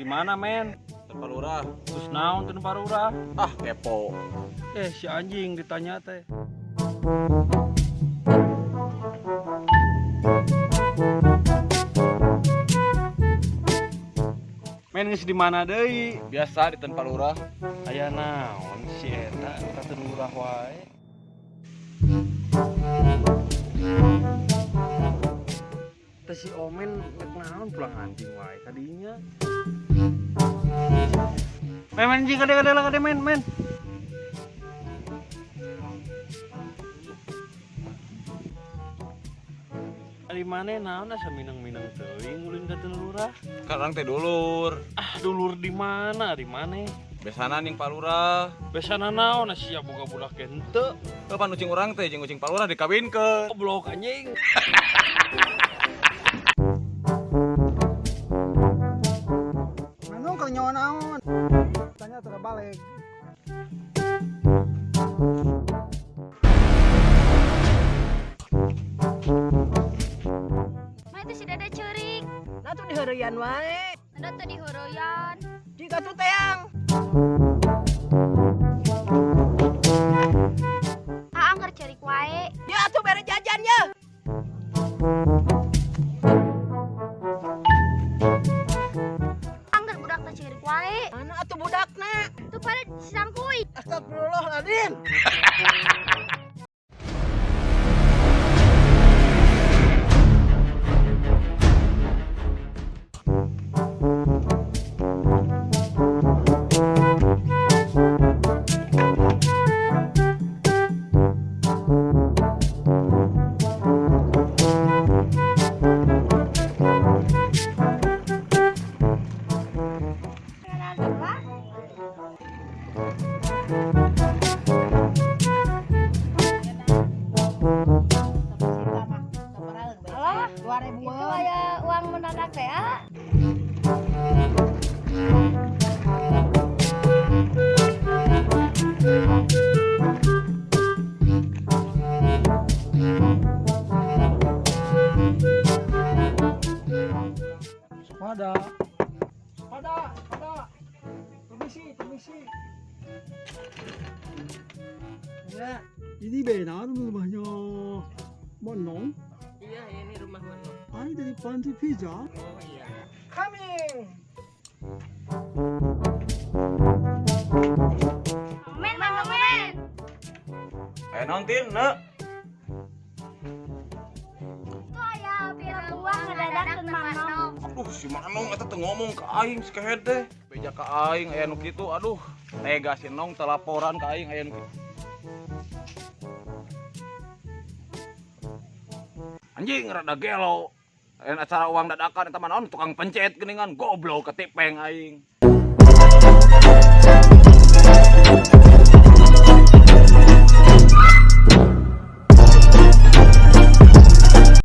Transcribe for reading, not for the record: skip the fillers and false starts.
mana, men? Teu Pak Lurah. Terus naon teu Pak Lurah? Ah, kepo. Eh, si anjing ditanya teh. Men geus di mana deui? Biasa di Pak Lurah. Aya naon si eta ka teu lurah wae. Teh si Omen rek naon pulang anjing wae tadinya. Men men anjing kade kade kade men men. Ari maneh naon asa minang-minang teuing ulin ka teu lurah? Sekarang teh dulur. Ah, dulur di mana ari maneh? Besana ning Pak Lurah. Besana naon sia boga budak ge henteu. Kapan ucing urang teh jeung ucing Pak Lurah dikawinkeun. Goblok anjing. Manung keur nyawa naon? Tanya teu balik. Ma itu si Dede ceurik. Nah tuh diheureyan wae. Ada tuh diheureyan. Jika tuh teang. Ah, angker ceurik wae. Ya atuh bere jajan ya. Angker budak teh ceurik wae. Mana atuh budakna? Tuh pada disangkui. Astagfirullahaladzim. Alah, itu aya uang mendadak teh ah. Pada. Pada, pada. Permisi, permisi. Ya. Ini benar rumahnya Monong. Iya, ini rumah Manong. Ay dari Panti Pizza. Oh iya. Coming. Men, men, men. Eh naon tin, ne? Tuh aya pirang uang ngedadak teu Manong. Aduh, si Manong eta teu ngomong ka aing si kehed teh. Beja ka aing aya nu kitu, aduh. Tega si Nong teu laporan ka aing aya nu kitu. Anjing rada gelo. Lain acara uang dadakan eta mah naon tukang pencet geuningan goblok ketipeng aing.